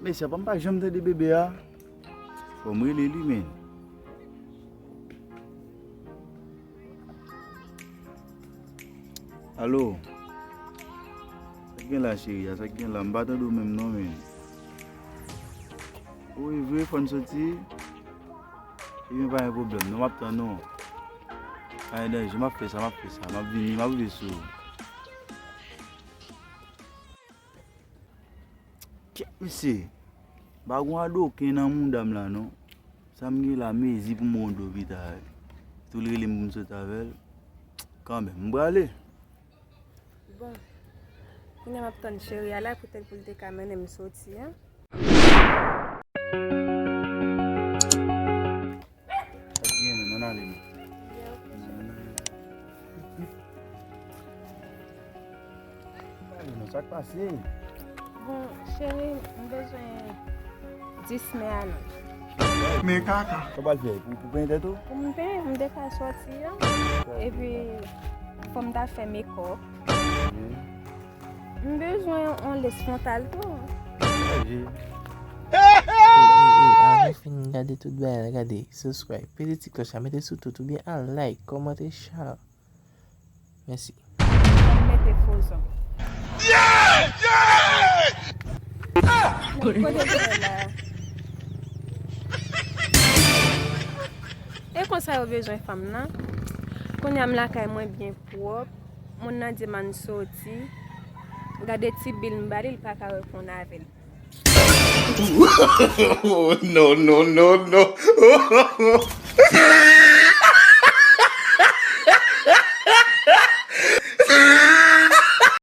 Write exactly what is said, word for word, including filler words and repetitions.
Mesye, apa m pa janm tande bebe a? Fò m rele li, men. Alo? Sa k gen la, cheri a? Sa k gen la? M pa tande w menm non, men. Wi, vre, fò n soti. Ebyen, pa gen pwoblèm non, m ap tann ou. Pa gen danje, m ap fè sa, m ap fè sa. M ap vini, m ap rive sou ou. Kèt, mesye, m pa gon adoken nan mouda m la non. Sa m gen la, mezi pou m gon dlo pita. Tou l rele m pou m sot avè l. Kanmenm, m prale. Bon, kounye a m ap tann cheri a la poutèt pou l te ka mennen m soti a. Sa k gen menm, ann ale non. Ann ale non, sa k pase? Bon, cheri, m bezwen dis mè a non. Men kaka. Sa w pral fè? Pou, pou penyen tèt ou? Pou m penyen, m te ka soti a. Epi, fò m ta fè mekòp. M bezwen yon lens fwontal tou. Avan fin gade tout bagay la, gade, subscribe, peze ti klòch la, mete sou tout, oubyen al like, kòmante, share. Mèsi. Mwen mete fo zong. Kote l ye la? E konsa yo bezwen fanm nan. Kounye a m lakay mwen byen pwòp. Moun nan di m ann soti. Gade ti bil m ba li, li pa ka reponn avè l. No, no, no, no.